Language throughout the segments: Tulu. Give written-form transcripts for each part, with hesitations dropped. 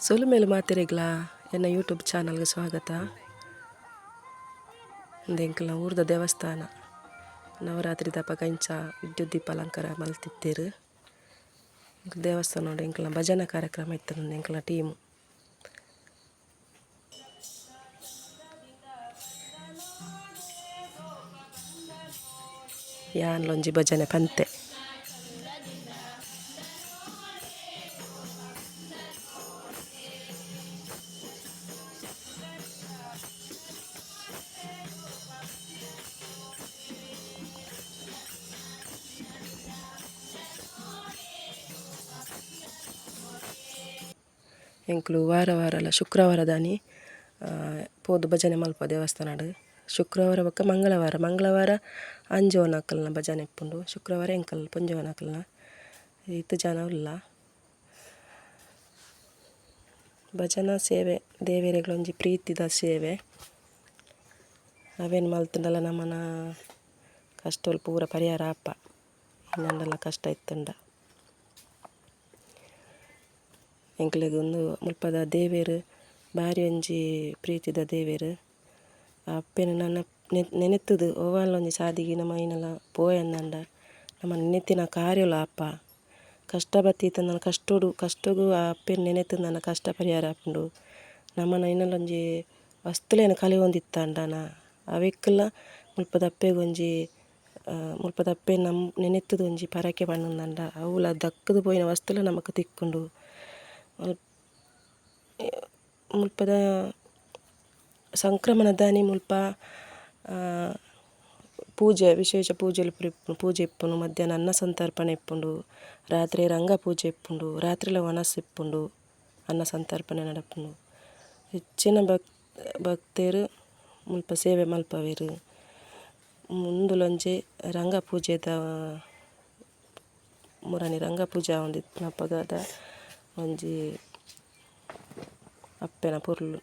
ಸೊಲುಮೇಲು ಮಾತೆರೆಗ್ಲಾ ಎನ್ನ ಯೂಟ್ಯೂಬ್ ಚಾನಲ್ಗೆ ಸ್ವಾಗತ. ಉಂದು ಎಂಕಲ್ನ ಊರ್ದ ದೇವಸ್ಥಾನ. ನವರಾತ್ರಿ ದಪಗ ಇಂಚ ವಿದ್ಯುತ್ ದೀಪ ಅಲಂಕಾರ ಮಲ್ತಿತ್ತೆರ್. ದೇವಸ್ಥಾನ ಎಂಕಲ್ನ ಭಜನಾ ಕಾರ್ಯಕ್ರಮ ಇತ್ತುಂಡು ಎಂಕಲ್ನ ಟೀಮ್. ಯಾನ್ಲ ಒಂಜಿ ಭಜನೆ ಪಂತೆ. ಎಂಕುಲು ವಾರ ವಾರಲ ಶುಕ್ರವಾರದಾನಿ ಪೋದು ಭಜನೆ ಮಲ್ಪ ದೇವಸ್ಥಾನಡ್. ಶುಕ್ರವಾರ ಬೊಕ್ಕ ಮಂಗಳವಾರ. ಮಂಗಳವಾರ ಅಂಜೋನಕಲ್ನ ಭಜನೆ ಇಪ್ಪುಂಡು, ಶುಕ್ರವಾರ ಎಂಕಲ್ ಪೊಂಜೊವುನಕಲ್ನ. ಈತ್ ಜನ ಉಲ್ಲ. ಭಜನಾ ಸೇವೆ ದೇವೆರೆಗ್ಲ ಒಂಜಿ ಪ್ರೀತಿದ ಸೇವೆ. ಅವೆನ್ ಮಲ್ತುಂಡಲ ನಮನ ಕಷ್ಟೊಲು ಪೂರ ಪರಿಹಾರ ಆಪ ಎಂಚಿನಾಂಡಲ ಕಷ್ಟ ಇತ್ತುಂಡ. ಎಂಕ್ಲೆಗ್ ಉಂದು ಮುಲ್ಪದ ದೇವೆರ್ ಬಾರಿ ಒಂಜಿ ಪ್ರೀತಿದ ದೇವೆರ್. ಅಪ್ಪೆನ್ ನನ ನೆನೆತುದು ಒವಾಂಡ ಒಂಜಿ ಸಾದಿಗ್ ನಮ ಐನಲ ಪೋಯಂದಾಂಡ ನಮ ನೆನೆತಿನ ಕಾರ್ಯಲ ಆಪ. ಕಷ್ಟ ಬತ್ತಿತ್ತುಂಡ ಕಷ್ಟೊಡು ಕಷ್ಟೊಗು ಆ ಅಪ್ಪೆನ್ ನೆನೆತುಂಡ ಕಷ್ಟ ಪರಿಹಾರ ಆಪುಂಡು. ನಮನ ಐನಲ ಒಂಜಿ ವಸ್ತುಲೆನ್ ಕಳೆವೊಂದಿತ್ತುಂಡನ ಅವೆಕ್ಲ ಮುಲ್ಪದ ಅಪ್ಪೆಗ್ ಒಂಜಿ ಮುಲ್ಪದ ಅಪ್ಪೆನ್ ನೆನೆತುದು ಒಂಜಿ ಪರಕೆ ಪಂಡುಂಡ ಅವುಲ ದಕ್ಕುದು ಪೋಯಿನ ವಸ್ತುಲ ನಮಕ್ ತಿಕ್ಕುಂಡು. ಮುಲ್ಪದ ಸಂಕ್ರಮಣದಾನಿ ಮುಲ್ಪ ಪೂಜೆ ವಿಶೇಷ ಪೂಜೆಲು ಪೂಜೆ ಇಪ್ಪುಂಡು. ಮಧ್ಯಾಹ್ನ ಅನ್ನ ಸಂತರ್ಪಣೆ ಇಪ್ಪುಂಡು. ರಾತ್ರೆ ರಂಗ ಪೂಜೆ ಇಪ್ಪುಂಡು. ರಾತ್ರೆಲ ವನಸ್ ಇಪ್ಪುಂಡು. ಅನ್ನ ಸಂತರ್ಪಣೆ ನಡಪುಂಡು. ಹೆಚ್ಚಿನ ಭಕ್ತೆರ್ ಮುಲ್ಪ ಸೇವೆ ಮಲ್ಪವೆರ್. ಉಂದುಲ ಒಂಜಿ ರಂಗ ಪೂಜೆದ ಮುರಾನಿ ರಂಗ ಪೂಜೆ ಆವೊಂದಿಪ್ಪುನಪಗದ ಒಂಜಿ ಅಪ್ಪೆನ ಪೊರ್ಲು.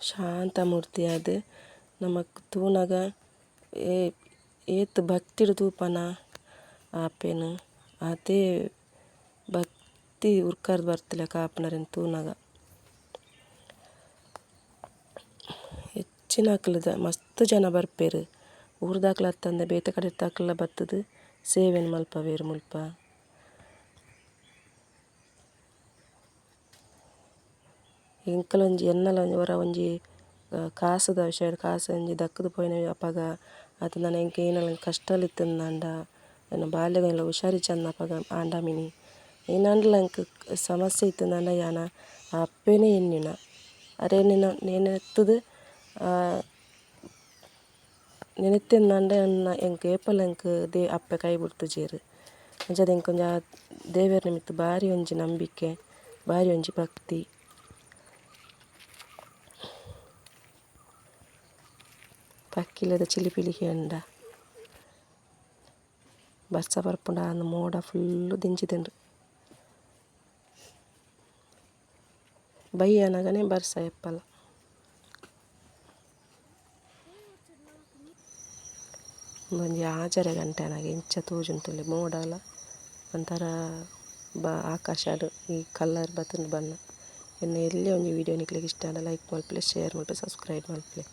ಶಾಂತ ಮೂರ್ತಿಯಾದ್ ನಮಕ್ ತೂನಗ ಏತ್ ಭಕ್ತಿಡ್ ತೂಪನ ಆ ಅಪ್ಪೆನ್ ಆತೆ ಭಕ್ತಿ ಉರ್ಕಾರ್ದ್ ಬತ್ತಿಲಕ ಆಪುಂಡು ಅರೆನ್ ತೂನಗ. ಹೆಚ್ಚಿನಕುಲು ಮಸ್ತ್ ಜನ ಬರ್ಪೆರ್. ಊರ್ದಕುಲು ಅತ್ತಂದೆ ಬೇತೆ ಕಡೆತಕುಲ್ಲ ಬತ್ತುದು ಸೇವೆನ್ ಮಲ್ಪವೆರ್ ಮುಲ್ಪ. ಎಂಕಲ ಒಂಜಿ ಎನ್ನಲ ಒಂಜಿ ಒರ ಒಂಜಿ ಕಾಸುದ ವಿಷಯ ಕಾಸು ಒಂಜಿ ದಕ್ಕುದು ಪೋಯಿನ ಅಪಗ ಅತ್ತ್ಂಡ ಎಂಕ್ ಏನಲ ಕಷ್ಟಲ್ ಇತ್ತ್ಂಡ ಎನ್ನ ಬಾಲೆಗ್ ಹುಷಾರಿಜ್ಜಂದಿನ ಅಪಗ ಆಂಡ ಮಿನಿ ಏನಾಂಡಲ ಎಂಕ್ ಸಮಸ್ಯೆ ಇತ್ತ್ಂಡ ಯಾನ್ ಆ ಅಪ್ಪೆನೆ ಎನ್ನಿನ ಅರೆನ್ ನೆನೆತುದು ನೆನೆತಿಂದಾಂಡ ಎನ್ನ ಎಂಕ್ ಏಪಲ ಎಂಕ್ ಅಪ್ಪೆ ಕೈ ಬುಡ್ತುಜೆರ್. ಅಂಚಾದ್ ಎಂಕ್ ಒಂಜಿ ಆ ದೇವೆರ್ನ ಮಿತ್ತ್ ಬಾರಿ ಒಂಜಿ ನಂಬಿಕೆ ಬಾರಿ ಒಂಜಿ ಭಕ್ತಿ. ಪಕ್ಕಿಲೆದ ಚಿಲಿಪಿಲಿ ಕೇಂಡ ಬರ್ಸ ಬರ್ಪುಂಡ ಅಂದ್ ಮೋಡ ಫುಲ್ಲ್ ದಿಂಜಿದುಂಡು. ಬಯ್ಯನಗನೆ ಬರ್ಸ ಏಪಲ. ಉಂದೊಂಜಿ ಆಜರೆ ಗಂಟೆ ಆನಗ ಇಂಚ ತೋಜುಂಡು ತೂಲೆ ಮೋಡಲ ಒಂಥರ ಆಕಾಶಡ್ ಈ ಕಲರ್ ಬತ್ತುಂಡು ಬಣ್ಣ. ಎನ್ನ ಎಲ್ಯ ಒಂಜಿ ವಿಡಿಯೋ ನಿಕ್ಲೆಗ್ ಇಷ್ಟ ಆಂಡ ಲೈಕ್ ಮಲ್ಪುಲೆ, ಶೇರ್ ಮಲ್ಪುಲೆ, ಸಬ್ಸ್ಕ್ರೈಬ್ ಮಲ್ಪುಲೆ.